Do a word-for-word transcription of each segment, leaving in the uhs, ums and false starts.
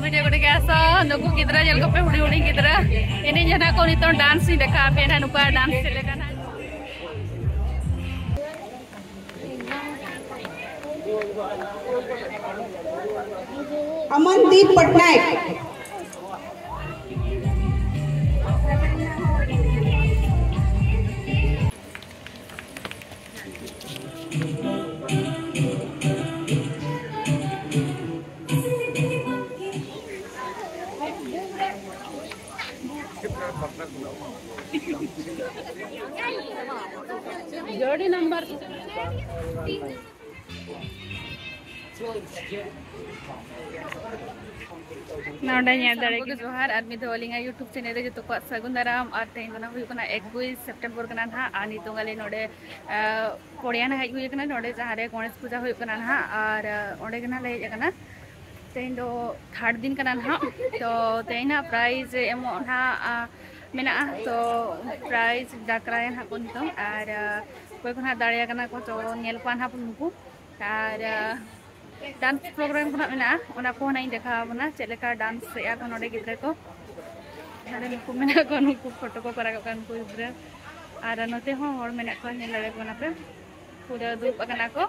Video ᱠᱚᱨᱮ ᱜᱮ ᱟᱥᱟ ᱱᱩᱠᱩ ᱜᱤᱫᱽᱨᱟᱹ ᱧᱮᱞ ᱠᱚᱯᱮ, ᱦᱩᱰᱤᱧ ᱦᱩᱰᱤᱧ ᱜᱤᱫᱽᱨᱟᱹ ᱮᱱᱮᱡ ᱡᱟᱦᱟᱸ ᱠᱚ ᱱᱤᱛᱚᱝ ᱰᱟᱱᱥ ᱤᱧ ᱫᱮᱠᱷᱟᱣ ᱟᱯᱮᱭᱟ ᱱᱟᱦᱟᱜ, ᱱᱩᱠᱩᱣᱟᱜ ᱰᱟᱱᱥ ᱪᱮᱫ ᱞᱮᱠᱟ ᱱᱟᱦᱟᱜ᱾ ᱟᱢᱚᱱᱫᱤᱯ ᱯᱚᱴᱱᱟᱭᱮᱠ᱾ ᱡᱳᱲᱤ ᱱᱟᱢᱵᱟᱨ᱾ ᱱᱚᱰᱮ ᱧᱮᱞ ᱫᱟᱲᱮ ᱠᱚ ᱡᱚᱦᱟᱨ ᱟᱨ ᱢᱤᱫ ᱫᱷᱟᱣ ᱟᱹᱞᱤᱧᱟᱜ YouTube ᱪᱮᱱᱮᱞ ᱨᱮ ᱡᱚᱛᱚ ᱠᱚᱣᱟᱜ ᱥᱟᱹᱜᱩᱱ ᱫᱟᱨᱟᱢ᱾ ᱟᱨ ᱛᱮᱦᱮᱧ ᱫᱚ ᱱᱟᱜ ᱦᱩᱭᱩᱜ ᱠᱟᱱᱟ ᱮᱠᱩᱥ ᱥᱮᱯᱴᱮᱢᱵᱚᱨ ᱠᱟᱱᱟ ᱱᱟᱦᱟᱜ᱾ ᱟᱨ ᱱᱤᱛᱚᱝ ᱟᱞᱮ ᱱᱚᱰᱮ, ᱟᱸ, ᱯᱚᱲᱤᱭᱟ ᱱᱟᱜ ᱦᱮᱡ ᱦᱩᱭ ᱟᱠᱟᱱᱟ, ᱱᱚᱰᱮ ᱡᱟᱦᱟᱸ ᱨᱮ ᱜᱚᱬᱮᱥ ᱯᱩᱡᱟ ᱦᱩᱭᱩᱜ ᱠᱟᱱᱟ ᱱᱟᱦᱟᱜ᱾ ᱟᱨ, ᱟᱸ, ᱚᱸᱰᱮ ᱜᱮ ᱱᱟᱜ ᱞᱮ ᱦᱮᱡ ᱟᱠᱟᱱᱟ᱾ ᱛᱮᱦᱮᱧ ᱫᱚ ᱛᱷᱟᱨᱰ ᱫᱤᱱ ᱠᱟᱱᱟ ᱱᱟᱦᱟᱜ᱾ ᱛᱚ ᱛᱮᱦᱮᱧ ᱱᱟᱜ ᱯᱨᱟᱭᱤᱡᱽ ᱮᱢᱚᱜ ᱱᱟᱦᱟᱜ, ᱟᱸ, ᱢᱮᱱᱟᱜᱼᱟ᱾ ᱛᱚ ᱯᱨᱟᱭᱤᱡᱽ ᱰᱟᱠᱨᱟᱭᱟ ᱱᱟᱦᱟᱜ ᱠᱚ ᱱᱤᱛᱚᱝ᱾ ᱟᱨ, ᱟᱸ, ᱚᱠᱚᱭ ᱠᱚ ᱱᱟᱦᱟᱜ ᱫᱟᱲᱮᱭᱟᱠᱟᱱᱟ ᱠᱚ, ᱛᱚ ᱧᱮᱞ ᱠᱚᱣᱟ ᱱᱟᱦᱟᱜ ᱵᱚᱱ ᱱᱩᱠᱩ᱾ ᱟᱨ, ᱟᱸ, ᱰᱟᱱᱥ ᱯᱨᱳᱜᱨᱟᱢ ᱠᱚ ᱱᱟᱜ ᱢᱮᱱᱟᱜᱼᱟ, ᱚᱱᱟ ᱠᱚᱦᱚᱸ ᱱᱟᱜ ᱤᱧ ᱫᱮᱠᱷᱟᱣ ᱟᱵᱚᱱᱟ, ᱪᱮᱫ ᱞᱮᱠᱟ ᱰᱟᱱᱥ ᱮᱫᱼᱟ ᱠᱚ ᱱᱚᱰᱮ ᱜᱤᱫᱽᱨᱟᱹ ᱠᱚ᱾ ᱱᱚᱰᱮ ᱱᱩᱠᱩ ᱢᱮᱱᱟᱜ ᱠᱚᱣᱟ, ᱱᱩᱠᱩ ᱯᱷᱳᱴᱳ ᱠᱚ ᱠᱚᱨᱟᱣ ᱠᱟᱱ ᱠᱚ ᱜᱤᱫᱽᱨᱟᱹ᱾ ᱟᱨ ᱱᱚᱛᱮ ᱦᱚᱸ ᱦᱚᱲ ᱢᱮᱱᱟᱜ ᱠᱚᱣᱟ, ᱧᱮᱞ ᱫᱟᱲᱮᱭᱟᱠᱚ ᱠᱟᱱᱟ ᱯᱮ, ᱯᱩᱨᱟᱹ ᱫᱩᱲᱩᱵ ᱟᱠᱟᱱᱟ ᱠᱚ᱾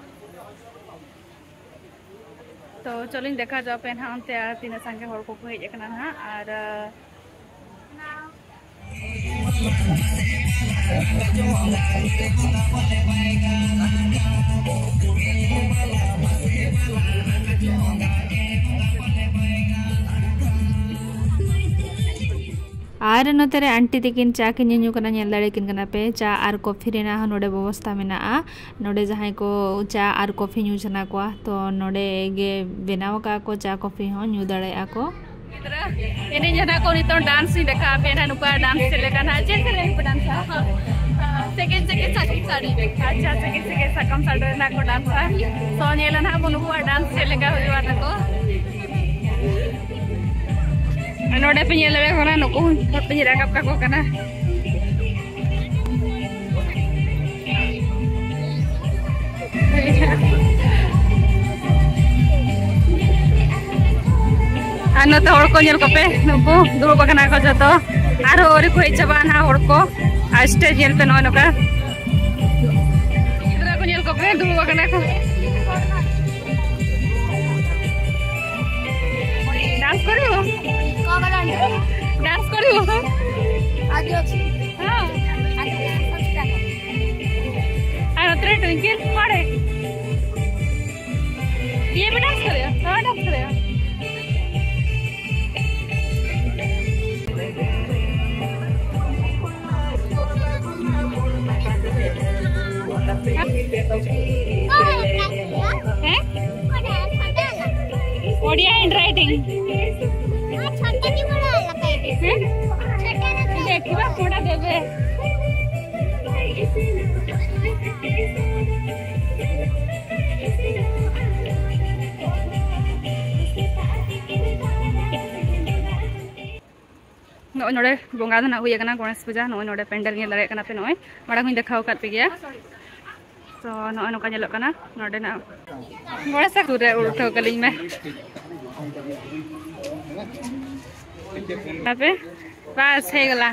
ᱛᱚ ᱪᱚᱞᱚᱧ ᱫᱮᱠᱷᱟᱣ ᱦᱚᱪᱚ ᱟᱯᱮ ᱱᱟᱦᱟᱜ ᱚᱱᱛᱮ ᱟᱨ ᱛᱤᱱᱟᱹᱜ ᱥᱟᱸᱜᱮ ᱦᱚᱲ ᱠᱚᱠᱚ ᱦᱮᱡ ᱟᱠᱟᱱᱟ ᱱᱟᱦᱟᱜ᱾ ᱟᱨ, ᱟᱨ ᱱᱚᱛᱮ ᱨᱮ ᱟᱱᱴᱤ ᱛᱟᱹᱠᱤᱱ ᱪᱟ ᱠᱤᱱ ᱧᱩ ᱠᱟᱱᱟ, ᱧᱮᱞ ᱫᱟᱲᱮ ᱠᱤᱱ ᱠᱟᱱᱟ ᱯᱮ᱾ ᱪᱟ ᱟᱨ ᱠᱚᱯᱷᱤ ᱨᱮᱱᱟᱜ ᱦᱚᱸ ᱱᱚᱰᱮ ᱵᱮᱵᱚᱥᱛᱟ ᱢᱮᱱᱟᱜᱼᱟ᱾ ᱱᱚᱰᱮ ᱡᱟᱦᱟᱸᱭ ᱠᱚ ᱪᱟ ᱟᱨ ᱠᱚᱯᱷᱤ ᱧᱩ ᱥᱟᱱᱟ ᱠᱚᱣᱟ, ᱛᱚ ᱱᱚᱰᱮ ᱜᱮ ᱵᱮᱱᱟᱣ ᱟᱠᱟᱫ ᱠᱚ ᱪᱟ ᱠᱚᱯᱷᱤ ᱦᱚᱸ ᱧᱩ ᱫᱟᱲᱮᱭᱟᱜᱼᱟ ᱠᱚ᱾ ᱜᱤᱫᱽᱨᱟᱹ ᱮᱱᱮᱡ ᱡᱟᱦᱟᱸ ᱠᱚ ᱱᱤᱛᱚᱝ ᱰᱟᱱᱥ ᱤᱧ ᱫᱮᱠᱷᱟᱣ ᱟᱯᱮᱭᱟ ᱱᱟᱦᱟᱜ, ᱱᱩᱠᱩᱣᱟᱜ ᱰᱟᱱᱥ ᱪᱮᱫ ᱞᱮᱠᱟ ᱱᱟᱦᱟᱜ, ᱪᱮᱫ ᱥᱮᱨᱮᱧ ᱠᱚ ᱰᱟᱱᱥᱟ? ᱥᱮᱠᱮᱱᱰ ᱥᱮᱠᱮᱱᱰ ᱥᱟᱠᱟᱢ ᱥᱟᱰᱮ᱾ ᱟᱪᱪᱷᱟ, ᱥᱮᱠᱮᱱᱰ ᱥᱮᱠᱮᱱᱰ ᱥᱟᱠᱟᱢ ᱥᱟᱰᱮ ᱨᱮᱱᱟᱜ ᱠᱚ ᱰᱟᱱᱥᱟ᱾ ᱛᱚ ᱧᱮᱞᱟ ᱱᱟᱦᱟᱜ ᱵᱚᱱ ᱱᱩᱠᱩᱣᱟᱜ ᱰᱟᱱᱥ ᱪᱮᱫ ᱞᱮᱠᱟ ᱦᱩᱭᱩᱜᱼᱟ ᱛᱟᱠᱚ᱾ ᱱᱚᱰᱮ ᱯᱮ ᱧᱮᱞ ᱫᱟᱲᱮᱭᱟᱠᱚ ᱠᱟᱱᱟ, ᱱᱩᱠᱩ ᱦᱚᱸ ᱯᱷᱳᱴᱳᱧ ᱨᱟᱠᱟᱵ ᱠᱟᱠᱚ ᱠᱟᱱᱟ᱾ ᱱᱚᱛᱮ ᱦᱚᱲ ᱠᱚ ᱧᱮᱞ ᱠᱚᱯᱮ, ᱱᱩᱠᱩ ᱫᱩᱲᱩᱵ ᱟᱠᱟᱱᱟ ᱠᱚ ᱡᱚᱛᱚ᱾ ᱟᱨᱦᱚᱸ ᱟᱹᱣᱨᱤ ᱠᱚ ᱦᱮᱡ ᱪᱟᱵᱟᱜᱼᱟ ᱱᱟᱦᱟᱜ ᱦᱚᱲ ᱠᱚ᱾ ᱟᱨ ᱥᱴᱮᱡᱽ ᱧᱮᱞ ᱯᱮ, ᱱᱚᱜᱼᱚᱭ ᱱᱚᱝᱠᱟ ᱜᱤᱫᱽᱨᱟᱹ ᱠᱚ ᱧᱮᱞ ᱠᱚᱯᱮ, ᱫᱩᱲᱩᱵ ᱟᱠᱟᱱᱟ ᱠᱚ᱾ ଡ୍ୟାନ୍ସ କରିବ? ଡ୍ୟାନ୍ସ କରିବ? ହଁ। ଆଉ ନଥିରେ ଟ୍ୱିଙ୍କିଲ କୁଆଡ଼େ? ଇଏ ବି ଡ୍ୟାନ୍ସ କରିବ? ହଁ, ଡ୍ୟାନ୍ସ କରିବ। हैं? Odia hand writing. ଦେଖିବା କୋଉଟା ଦେବେ। ᱱᱚᱜᱼᱚᱭ ᱱᱚᱰᱮ ᱵᱚᱸᱜᱟ ᱫᱚ ᱱᱟᱜ ᱦᱩᱭ ᱟᱠᱟᱱᱟ, ᱜᱚᱬᱮᱥ ᱯᱩᱡᱟ᱾ ᱱᱚᱜᱼᱚᱭ ᱱᱚᱰᱮ ᱯᱮᱱᱰᱮᱞ ᱧᱮᱞ ᱫᱟᱲᱮᱭᱟᱜ ᱠᱟᱱᱟ ᱯᱮ, ᱱᱚᱜᱼᱚᱭ ᱢᱟᱲᱟᱝ ᱦᱚᱸᱧ ᱫᱮᱠᱷᱟᱣ ᱟᱠᱟᱫ ᱯᱮ ᱜᱮᱭᱟ᱾ ᱛᱚ ᱱᱚᱜᱼᱚᱭ ᱱᱚᱝᱠᱟ ᱧᱮᱞᱚᱜ ᱠᱟᱱᱟ ᱱᱚᱰᱮᱱᱟᱜ᱾ ᱜᱚᱬᱮᱥ ᱥᱩᱨ ᱨᱮ ᱩᱰᱩᱠ ᱦᱚᱴᱚ ᱠᱟᱹᱞᱤᱧ ᱢᱮ᱾ ᱟᱯᱮ ᱵᱟᱥ ᱦᱮᱡ ᱜᱮᱞᱟ᱾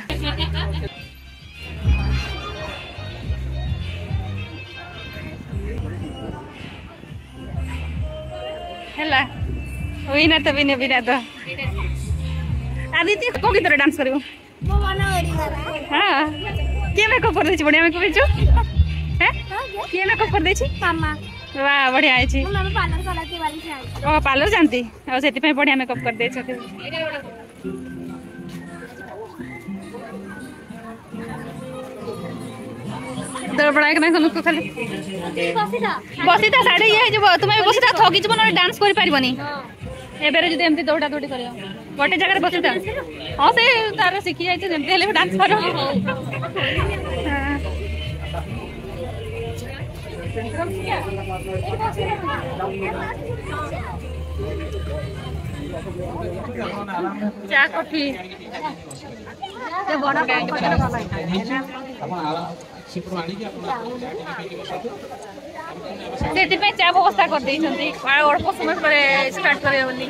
ᱦᱮᱞᱟ, ᱦᱩᱭᱱᱟ ᱛᱟᱹᱵᱤᱱ ᱟᱹᱵᱤᱱᱟᱜ ᱫᱚ᱾ ଆଦିତ୍ୟ, କୋଉ ଗୀତରେ ଡ୍ୟାନ୍ସ କରିବ? ମୋ ମନ ଓଡ଼ିଆ। ହଁ, କିଏ ମେକଅପ୍ କରିଦେଇଛି? ବଢ଼ିଆ ମେକଅପ୍ ହେଇଛୁ। ହେଁ? ହଁ, କିଏ? କିଏ ମେକଅପ୍ କରିଦେଇଛି? ମାମା। ବା, ବଢ଼ିଆ ହେଇଛି। ମୋ ମାମା ପାର୍ଲର ବାଲା, କିଏ ବାଲି ଯାଏ। ଓ, ପାର୍ଲର ଯାଆନ୍ତି? ଆଉ ସେଥିପାଇଁ ବଢ଼ିଆ ମେକଅପ୍ କରିଦେଇଛନ୍ତି। ଦୌଡ଼ ପଡ଼ା ଏଇଖିନା নুকু ଖାଲି। ବସିଥା। ବସିଥା, ଶାଢ଼ୀ ଇଏ ହେଇଯିବ। ତୁମେ ବି ବସିଥା, ଥକିଯିବ, ନହେଲେ ଡ୍ୟାନ୍ସ କରିପାରିବନି। ଏବେରେ ଯଦି ଏମିତି ଦୌଡ଼ା ଦୌଡ଼ି କରିବ, ଗୋଟେ ଜାଗାରେ ବସିଥା। ହଁ, ସେ ତାର ଶିଖି ଯାଇଛି, ଯେମିତି ହେଲେ ବି ଡ୍ୟାନ୍ସ କରିବ। ହଁ। ଚା କଫି। ସେଥିପାଇଁ ଚା ବ୍ୟବସ୍ଥା କରିଦେଇଛନ୍ତି, ଆଉ ଅଳ୍ପ ସମୟ ପରେ ଷ୍ଟାର୍ଟ କରିବେ ବୋଲି।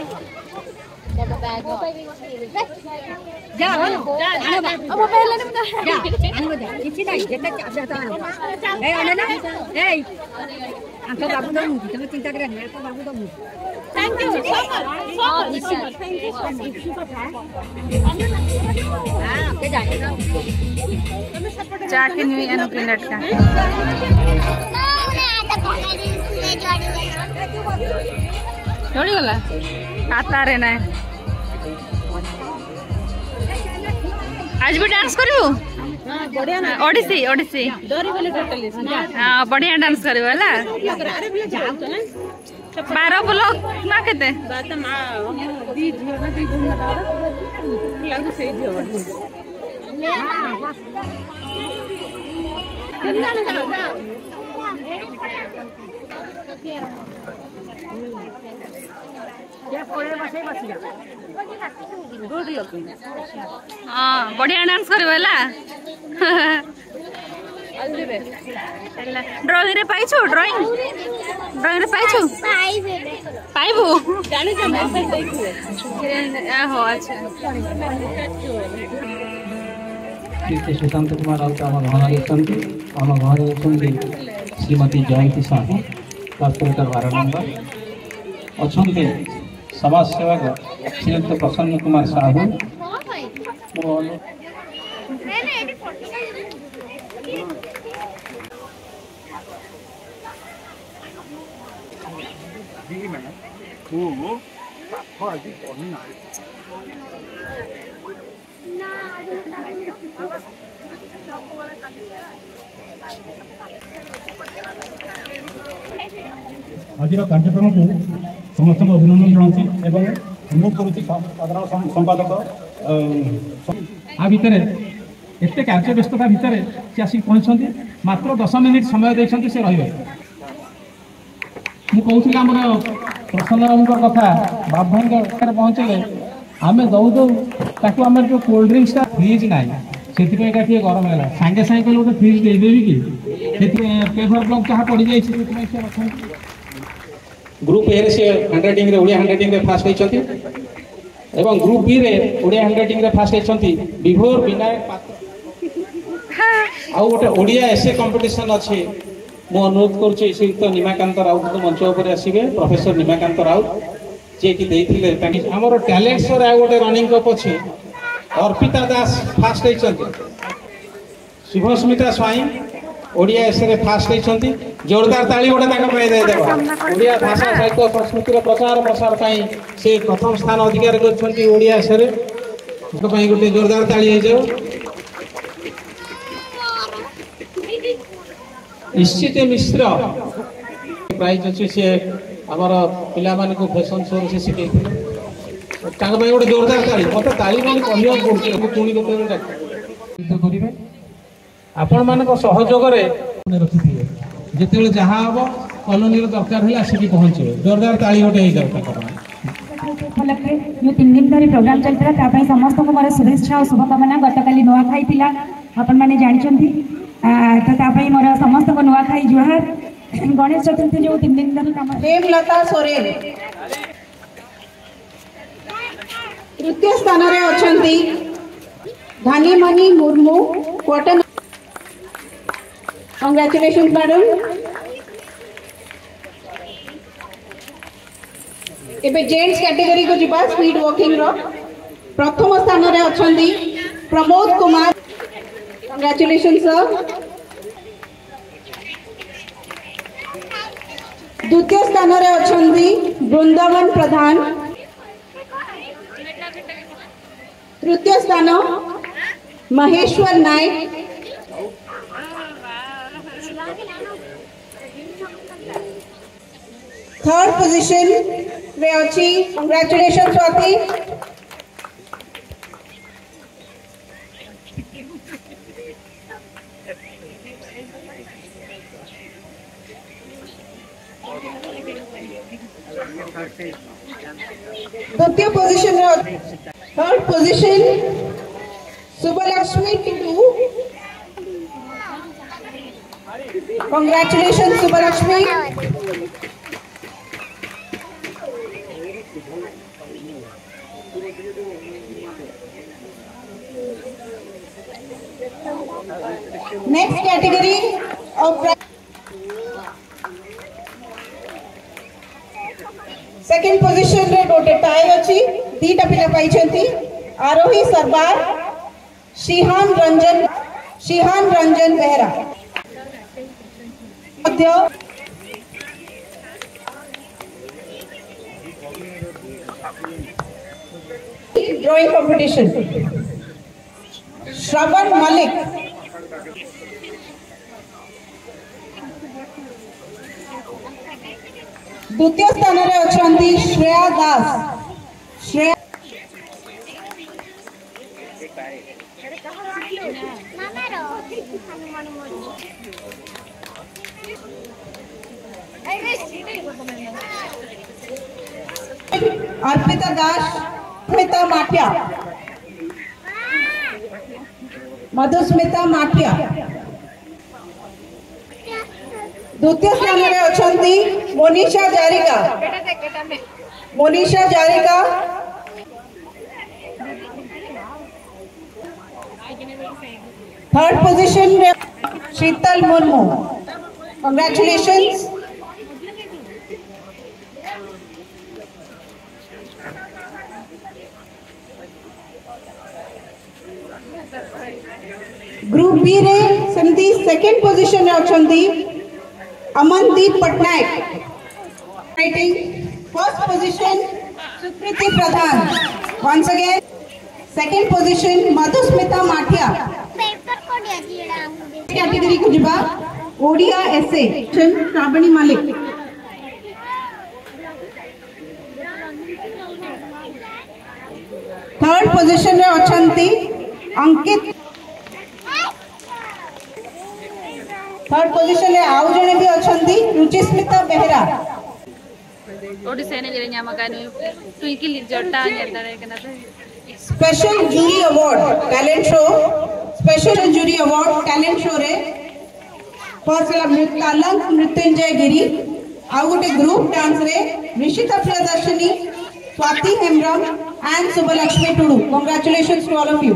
ଯା, ଆଣ, ଆଣ, ବା। ଯା, ଆଣିବ ଯା। କିଛି ନାହିଁ, ଯେତେ ଚାହିଁବ ଆଣ। ଏଇ, ଅନେଇଲ। ଏଇ, ଆଙ୍କ ବାବୁ ଦମୁଛି, ତମେ ଚିନ୍ତା କରନି, ଆଙ୍କ ବାବୁ ଦମୁଛି। Thank you so much, so much, so much। Thank you so much। ଚାକେ ନୁହେଁ, ଏନୁ ପ୍ଲେଟ୍ ଟା। ଚଳିଗଲା। ଆତାରେ ନାଇଁ। ଆଜି ବି ଡ୍ୟାନ୍ସ କରିବୁ? ଓଡ଼ିଶୀ, ଓଡ଼ିଶୀ। ହଁ, ବଢ଼ିଆ ଡ୍ୟାନ୍ସ କରିବୁ ହେଲା। ବାର ବ୍ଲକ ନା କେତେ? ହଁ, ବଢ଼ିଆ ଡ୍ୟାନ୍ସ କରିବୁ ହେଲା। ହେଲା। ଡ୍ରଇଂ ରେ ପାଇଛୁ? ଡ୍ରଇଂ, ଡ୍ରଇଂ ରେ ପାଇଛୁ? ପାଇବୁ। ଓହୋ, ଆଚ୍ଛା। ଶ୍ରୀ ସୁଶାନ୍ତ କୁମାର ରାଉତ ଆମ ଗହଣରେ ଅଛନ୍ତି। ଆମ ଗହଣରେ ଅଛନ୍ତି ଶ୍ରୀମତୀ ଜୟନ୍ତୀ ସାହୁ, କର୍ପୋରେଟର ବାର ନମ୍ବର। ଅଛନ୍ତି ସମାଜସେବକ ଶ୍ରୀଯୁକ୍ତ ପ୍ରସନ୍ନ କୁମାର ସାହୁ। ଆଜିର କାର୍ଯ୍ୟକ୍ରମକୁ ସମସ୍ତଙ୍କୁ ଅଭିନନ୍ଦନ ଜଣାଉଛି ଏବଂ ଅନୁରୋଧ କରୁଛି ସ-, ସାଧାରଣ ସಂ-, ସମ୍ପାଦକ, ଅ, ସ-, ଆ ଭିତରେ, ଏତେ କାର୍ଯ୍ୟ ବ୍ୟସ୍ତତା ଭିତରେ ସେ ଆସିକି ପହଞ୍ଚିଛନ୍ତି। ମାତ୍ର ଦଶ ମିନିଟ୍ ସମୟ ଦେଇଛନ୍ତି ସେ ରହିବେ। ମୁଁ କହୁଥିଲି ଆମର ପ୍ରସନ୍ନ ବାବୁଙ୍କ କଥା, ବାବୁ ଭାଇଙ୍କ ପାଖରେ ପହଞ୍ଚିଲେ ଆମେ ଦଉ ଦଉ ତାକୁ, ଆମର ଯୋଉ କୋଲ୍ଡ ଡ୍ରିଙ୍କସଟା, ଫ୍ରିଜ୍ ନାହିଁ, ସେଥିପାଇଁକା ଟିକେ ଗରମ ହେଲା। ସାଙ୍ଗେ ସାଙ୍ଗେ କହିଲେ, "ଗୋଟେ ଫ୍ରିଜ୍ ଦେଇଦେବି କି?" ସେଥିପାଇଁ ପେଭର ବ୍ଲକ ଯାହା ପଡ଼ିଯାଇଛି, ସେଥିପାଇଁ ସେ ଅଛନ୍ତି। ଗ୍ରୁପ ଏରେ ସେ ହ୍ୟାଣ୍ଡରାଇଟିଂରେ, ଓଡ଼ିଆ ହ୍ୟାଣ୍ଡରାଇଟିଂରେ ଫାଷ୍ଟ ହେଇଛନ୍ତି। ଏବଂ ଗ୍ରୁପ ବି ରେ ଓଡ଼ିଆ ହ୍ୟାଣ୍ଡରାଇଟିଂ ରେ ଫାଷ୍ଟ ହେଇଛନ୍ତି ବିଭୋର ବିନାୟକ ପାତ୍ର। ଆଉ ଗୋଟେ ଓଡ଼ିଆ ଏସେ କମ୍ପିଟିସନ ଅଛି, ମୁଁ ଅନୁରୋଧ କରୁଛି ଶ୍ରୀଯୁକ୍ତ ନିମାକାନ୍ତ ରାଉତଙ୍କୁ ମଞ୍ଚ ଉପରେ ଆସିବେ, ପ୍ରଫେସର ନିମାକାନ୍ତ ରାଉତ, ଯିଏକି ଦେଇଥିଲେ ତାଙ୍କ ଆମର ଟ୍ୟାଲେଣ୍ଟ ସୋରେ। ଆଉ ଗୋଟେ ରନିଂ ଅପ୍ ଅଛି, ଅର୍ପିତା ଦାସ ଫାଷ୍ଟ ହେଇଛନ୍ତି, ଶୁଭସ୍ମିତା ସ୍ୱାଇଁ ଓଡ଼ିଆ ଏସେରେ ଫାଷ୍ଟ ହେଇଛନ୍ତି। ଜୋରଦାର ତାଳି ଗୋଟେ ତାଙ୍କ ପାଇଁ ଦେଇଦେବା। ଓଡ଼ିଆ ଭାଷା, ସାହିତ୍ୟ, ସଂସ୍କୃତିର ପ୍ରଚାର ପ୍ରସାର ପାଇଁ ସେ ପ୍ରଥମ ସ୍ଥାନ ଅଧିକାର କରିଛନ୍ତି ଓଡ଼ିଆ ଏସେରେ। ତାଙ୍କ ପାଇଁ ଗୋଟେ ଜୋରଦାର ତାଳି ହେଇଯାଉ। ଇସିତ ମିଶ୍ର ପ୍ରାଇଜ୍ ଅଛି, ସେ ଆମର ପିଲାମାନଙ୍କୁ ଫ୍ୟାସନ ଶୋରେ ସେ ଶିଖେଇଥିଲେ। ତାଙ୍କ ପାଇଁ ଗୋଟେ ଜୋରଦାର ତାଳି। ମତେ ତାଳି ମାନେ କହିବାକୁ ପଡୁଛି, ମୁଁ ପୁଣି କେତେବେଳେ ଡାକିବି। କରିବେ। ଆପଣମାନଙ୍କ ସହଯୋଗରେ ମନେ ରଖିଥିବେ, ଯେତେବେଳେ ଯାହା ହବ କଲୋନୀର ଦରକାର ହେଲେ ଆସିକି ପହଞ୍ଚିବେ। ଜୋରଦାର ତାଳି ଗୋଟେ ହେଇଯାଉ ତାଙ୍କ ପାଇଁ। ଉପଲକ୍ଷେ ଯୋଉ ତିନି ଦିନ ଧରି ପ୍ରୋଗ୍ରାମ ଚାଲିଥିଲା, ତା ପାଇଁ ସମସ୍ତଙ୍କୁ ମୋର ଶୁଭେଚ୍ଛା ଓ ଶୁଭକାମନା। ଗତକାଲି ନୂଆଖାଇ ଥିଲା, ଆପଣମାନେ ଜାଣିଛନ୍ତି। ଆ, ତ ତା ପାଇଁ ମୋର ସମସ୍ତଙ୍କୁ ନୂଆଖାଇ ଜୁହାର। ଗଣେଶ ଚତୁର୍ଥୀ ଯୋଉ ତିନି ଦିନ ଧରି କାମ ହେମଲତା ସୋରେନ। ତୃତୀୟ ସ୍ଥାନରେ ଅଛନ୍ତି ଧନୀମଣି ମୁର୍ମୁ, କ୍ୱାର୍ଟର। Congratulation madam. ଏବେ ଜେଣ୍ଟସ କ୍ୟାଟେଗୋରୀକୁ ଯିବା, ସ୍ପିଡ୍ ୱାକିଂର। ପ୍ରଥମ ସ୍ଥାନରେ ଅଛନ୍ତି ପ୍ରମୋଦ କୁମାର। Congratulation sir. ଦ୍ୱିତୀୟ ସ୍ଥାନରେ ଅଛନ୍ତି ବୃନ୍ଦାବନ ପ୍ରଧାନ। ତୃତୀୟ ସ୍ଥାନ ମହେଶ୍ୱର ନାୟକ। ଥାର୍ଡ ପୋଜିସନରେ ଅଛି। କଂଗ୍ରାଚୁଲେସନ ସ୍ୱାତି। ଦ୍ୱିତୀୟ ପୋଜିସନରେ, third position Shubhalakshmi Tudu. Congratulation Shubhalakshmi. Next category of pri- second position ରେ ଗୋଟେ tie ଅଛି, ଦିଟା ପିଲା ପାଇଛନ୍ତି, ଆରୋହୀ ସର୍ବାର, ଶିହାନ ରଞ୍ଜନ, ଶିହାନ ରଞ୍ଜନ ବେହେରା ମଧ୍ୟ। Drawing competition, ଶ୍ରବଣ ମଲ୍ଲିକ। ଦ୍ୱିତୀୟ ସ୍ଥାନରେ ଅଛନ୍ତି ଶ୍ରେୟା ଦାସ। ଶ୍ରେୟା ଅର୍ପିତା ଦାସ, ସ୍ମିତା ମାଠିଆ, ମଧୁସ୍ମିତା ମାଠିଆ। ଦ୍ୱିତୀୟ ସ୍ଥାନରେ ଅଛନ୍ତି ମନୀଷା ଜାରିକା। ମନୀଷା ଜାରିକା। ଥାର୍ଡ ପୋଜିସନରେ ଶୀତଲ ମୁର୍ମୁ। Congratulations। ଗ୍ରୁପ ବି ରେ ସେମିତି ସେକେଣ୍ଡ ପୋଜିସନରେ ଅଛନ୍ତି ଅମନଦୀପ ପଟ୍ଟନାୟକ। ଫାର୍ଷ୍ଟ ପୋଜିସନ ସୁପ୍ରୀତି ପ୍ରଧାନ। Once again, second position Madhusmita ମାଠିଆ। କ୍ୟାଟେଗୋରୀକୁ ଯିବା, ଓଡ଼ିଆ ଏସେ, ଶ୍ରାବଣୀ ମଲ୍ଲିକ। ଥାର୍ଡ ପୋଜିସନରେ ଅଛନ୍ତି ଅଙ୍କିତ। ଥାର୍ଡ ପୋଜିସନରେ ଆଉ ଜଣେ ବି ଅଛନ୍ତି, ରୁଚିସ୍ମିତା ବେହେରା। ଓଡ଼ିଶା ଏନଏଲରେ ᱧᱟᱢ ᱟᱠᱟᱫ ᱱᱩᱭ ᱴᱩᱭᱠᱤᱞ ᱡᱚᱴᱟ ᱧᱮᱞ ᱫᱟᱲᱮᱭᱟᱭ ᱠᱟᱱᱟ ᱯᱮ᱾ Special Jury Award Talent Show, Special Jury Award Talent Show ରେ ଫାର୍ଷ୍ଟ ହେଲା ମୃ- ତାଲଙ୍ଗ ମୃତ୍ୟୁଞ୍ଜୟ ଗିରି, ଆଉ ଗୋଟେ ଗ୍ରୁପ ଡାନ୍ସ ରେ Rishita Priyadarshini, Swati Hembrem and Subhalakshmi Tudu. Congratulations to all of you.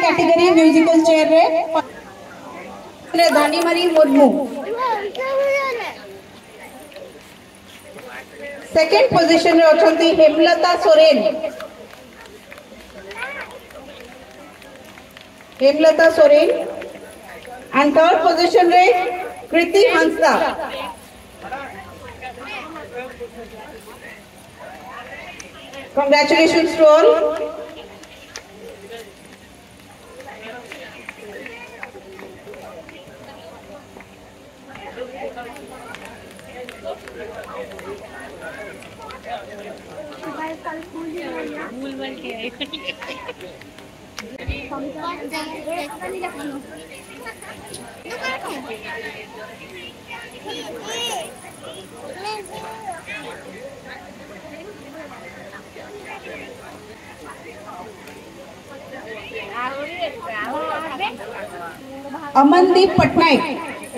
Category musical chair ରେ ରେ ଧନୀମଣି ମୁର୍ମୁ। ସେକେଣ୍ଡ ପୋଜିସନ ରେ ଅଛନ୍ତି Hemalata Soren. Hemalata Soren. And third position ରେ Kriti Hansda. Congratulations to all. Amandeep Pattnaik,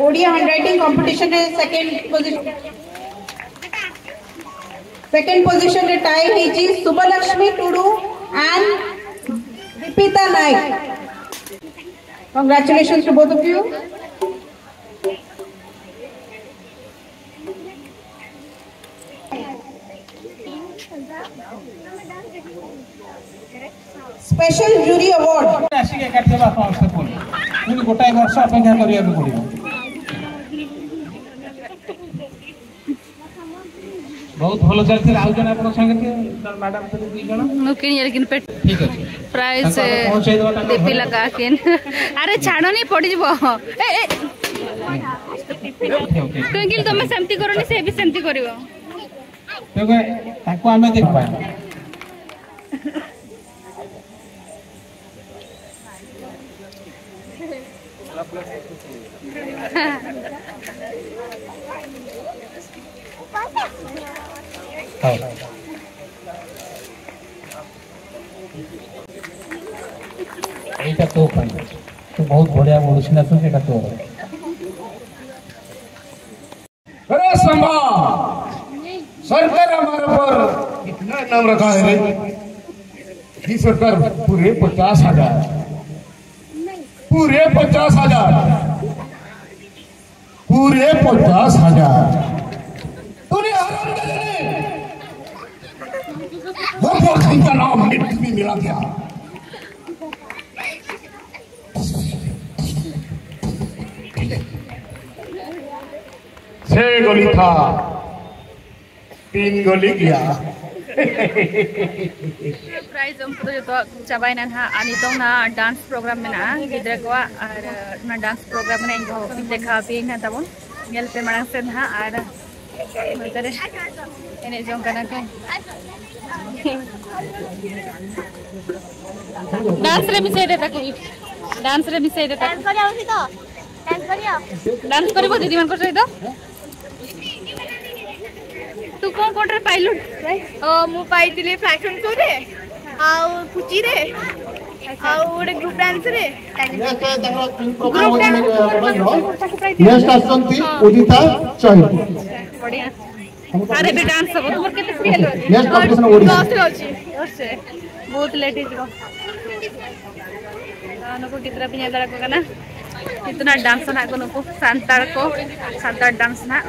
Odia handwriting କମ୍ପିଟିସନରେ ସେକେଣ୍ଡ ପୋଜିସନ। ସେକେଣ୍ଡ ପୋଜିସନରେ ଟାଇ ହେଇଛି Shubhalakshmi Tudu and Dipita Nayak. Congratulations to both of you. Special jury award. ଆସିକି ଏକାଠି ହେବା ଆପଣଙ୍କ ସହିତ ପୁଣି ପୁଣି ଗୋଟାଏ ବର୍ଷ ଅପେକ୍ଷା କରିବାକୁ ପଡ଼ିବ। ବହୁତ ଭଲ ଚାଲିଥିଲା। ଆଉ ଜଣେ ଆପଣଙ୍କ ସାଙ୍ଗେ ମ୍ୟାଡାମ ଥିଲେ, ଦୁଇ ଜଣ। ମୁଁ କିଣିଆରେ କିନ୍ ପେଟ। ଠିକ ଅଛି। ପ୍ରାୟ ତାଙ୍କୁ ସେ ଆମେ ପହଞ୍ଚେଇଦେବା ତାଙ୍କ ଦୀପି ଘରେ। ଲଗା କିନ୍। ଆରେ ଛାଡ଼ନି, ପଡ଼ିଯିବ। ଏ, ଏ। Okay, okay. ଟ୍ୱିଙ୍କଲ, ତମେ ସେମିତି କରନି, ସେ ବି ସେମିତି କରିବ। ତେବେ ତାଙ୍କୁ ଆମେ ଦେଖିବା। ହଉ। ଏଇଟା ତୋ ପାଇଁ। बहुत बढ़िया वो उसने सुन के करते हो। अरे संभा, सरकार हमारे ऊपर कितना इनाम रखा है रे? ये सरकार पूरे पचास हजार, पूरे पचास हजार, पूरे पचास हजार। तूने हराम कर देने वो बहुत हमका नाम मिट्टी में मिला गया। छह गोली था, तीन गोली गया। ᱯᱨᱟᱭᱤᱡᱽ ᱮᱢ ᱠᱚᱫᱚ ᱡᱚᱛᱚᱣᱟᱜ ᱪᱟᱵᱟᱭᱮᱱᱟ ᱱᱟᱦᱟᱜ, ᱟᱨ ᱱᱤᱛᱚᱝ ᱱᱟᱦᱟᱜ ᱰᱟᱱᱥ ᱯᱨᱳᱜᱨᱟᱢ ᱢᱮᱱᱟᱜᱼᱟ ᱜᱤᱫᱽᱨᱟᱹ ᱠᱚᱣᱟᱜ, ᱟᱨ ᱚᱱᱟ ᱰᱟᱱᱥ ᱯᱨᱳᱜᱨᱟᱢ ᱨᱮ ᱤᱧ ᱫᱚ ᱫᱮᱠᱷᱟᱣ ᱟᱯᱮᱭᱟᱹᱧ ᱱᱟᱦᱟᱜ ᱛᱟᱵᱚᱱ, ᱧᱮᱞ ᱯᱮ ᱢᱟᱲᱟᱝ ᱥᱮᱫ ᱱᱟᱦᱟᱜ, ᱟᱨ ᱱᱚᱛᱮ ᱨᱮ ᱮᱱᱮᱡ ᱡᱚᱝ ᱠᱟᱱᱟ ᱠᱚ᱾ ᱰᱟᱱᱥ ᱨᱮ ᱢᱤᱥᱮ ᱫᱮ ᱛᱟᱠᱚ, ᱰᱟᱱᱥ ᱨᱮ ᱢᱤᱥᱮ ᱫᱮ ᱛᱟᱠᱚ। ଡ୍ୟାନ୍ସ କରିବ ଦିଦିମାନଙ୍କ ସହିତ। ତୁ କ'ଣ କୋଉଟାରେ ପାଇଲୁ? ଓ, ମୁଁ ପାଇଥିଲି ଫ୍ୟାସନ ଶୋରେ, ଆଉ ପୁଚିରେ, ଆଉ ଗୋଟେ ଗ୍ରୁପ ଡ୍ୟାନ୍ସରେ। ନେକ୍ସଟ ଆସୁଛନ୍ତି ଉଦିତା ଚୈତି। ବଢ଼ିଆ। ଆରେ, ଏବେ ଡାନ୍ସ ହବ। ତୁମର କେତେ ସିରିଏଲ ଅଛି? Next competition Odisha. ଦଶରେ ଅଛି। ଦଶରେ। ବହୁତ ଲେଟ୍ ହେଇଯିବ। ᱱᱩᱠᱩ ᱜᱤᱫᱽᱨᱟᱹ ᱯᱮ ᱧᱮᱞ ᱫᱟᱲᱮᱭᱟᱠᱚ ᱠᱟᱱᱟ, ᱱᱤᱛᱚᱜ ᱱᱟᱜ ᱰᱟᱱᱥ ᱱᱟᱜ ᱠᱚ, ᱱᱩᱠᱩ ᱥᱟᱱᱛᱟᱲ ᱠᱚ, ᱥᱟᱱᱛᱟᱲ ᱰᱟᱱᱥ ᱱᱟᱜ᱾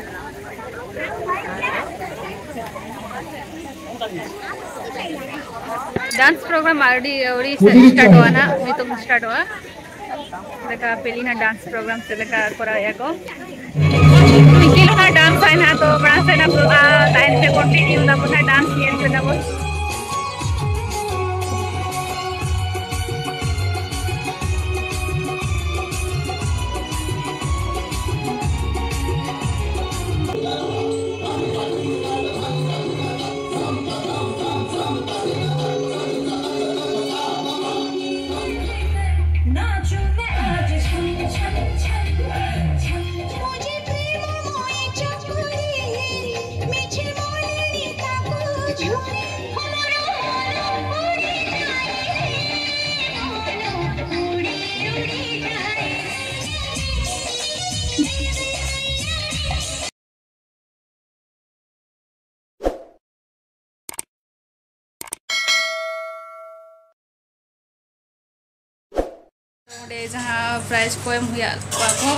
ᱰᱟᱱᱥ ᱯᱨᱳᱜᱨᱟᱢ ᱟᱹᱰᱤ ᱟᱹᱣᱨᱤ ᱥᱴᱟᱨᱴᱚᱜᱼᱟ ᱱᱟᱜ, ᱱᱤᱛᱚᱜ ᱥᱴᱟᱨᱴᱚᱜᱼᱟ᱾ ᱞᱮᱠᱟ ᱯᱮᱞᱤᱱᱟ ᱰᱟᱱᱥ ᱯᱨᱳᱜᱨᱟᱢ ᱪᱮᱫ ᱞᱮᱠᱟ ᱠᱚᱨᱟᱣᱮᱫᱼᱟ ᱠᱚ᱾ ᱢᱤᱫ ᱫᱤᱱ ᱦᱟᱸᱜ ᱰᱟᱱᱥ ᱟᱭ ᱱᱟᱦᱟᱜ, ᱛᱚ ᱢᱟᱲᱟᱝ ᱥᱮᱫ ᱱᱟᱜ ᱛᱟᱭᱚᱢ ᱛᱮ ᱠᱚᱱᱴᱤᱱᱤᱭᱩ ᱫᱟᱵᱚᱱ ᱦᱟᱸᱜ, ᱰᱟᱱᱥ ᱧᱮᱞ ᱦᱚᱪᱚᱭ ᱫᱟᱵᱚᱱ᱾ ᱚᱸᱰᱮ ᱡᱟᱦᱟᱸ prize ᱠᱚ ᱮᱢ ᱦᱩᱭᱟᱫ ᱠᱚᱣᱟ ᱠᱚ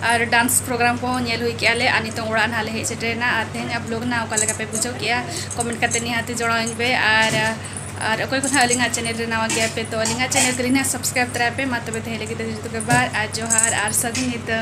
ᱟᱨ dance program ᱠᱚᱦᱚᱸ ᱧᱮᱞ ᱦᱩᱭ ᱠᱮᱜᱼᱟ ᱞᱮ᱾ ᱟᱨ ᱱᱤᱛᱚᱝ ᱚᱲᱟᱜ ᱱᱟᱦᱟᱜ ᱞᱮ ᱦᱮᱡ ᱥᱮᱴᱮᱨᱮᱱᱟ᱾ ᱟᱨ ᱛᱮᱦᱮᱧᱟᱜ vlog ᱱᱟᱦᱟᱜ ᱚᱠᱟ ᱞᱮᱠᱟ ᱯᱮ ᱵᱩᱡᱷᱟᱹᱣ ᱠᱮᱜᱼᱟ, comment ᱠᱟᱛᱮ ᱱᱤᱦᱟᱹᱛ ᱡᱚᱲᱟᱣᱟᱹᱧ ᱯᱮ᱾ ᱟᱨ ᱟᱨ ᱚᱠᱚᱭ ᱠᱚ ᱱᱟᱦᱟᱜ ᱟᱹᱞᱤᱧᱟᱜ channel ᱨᱮ ᱱᱟᱣᱟ ᱜᱮᱭᱟ ᱯᱮ, ᱛᱚ ᱟᱹᱞᱤᱧᱟᱜ channel ᱛᱟᱹᱞᱤᱧ ᱱᱟᱦᱟᱜ subscribe ᱛᱚᱨᱟᱭ ᱯᱮ᱾ ᱢᱟ ᱛᱚᱵᱮ ᱛᱮᱦᱮᱧ ᱞᱟᱹᱜᱤᱫ ᱫᱚ ᱡᱚᱛᱚ ᱜᱮ bye ᱟᱨ ᱡᱚᱦᱟᱨ ᱟᱨ ᱥᱟᱹᱜᱩᱱ ᱧᱤᱫᱟᱹ᱾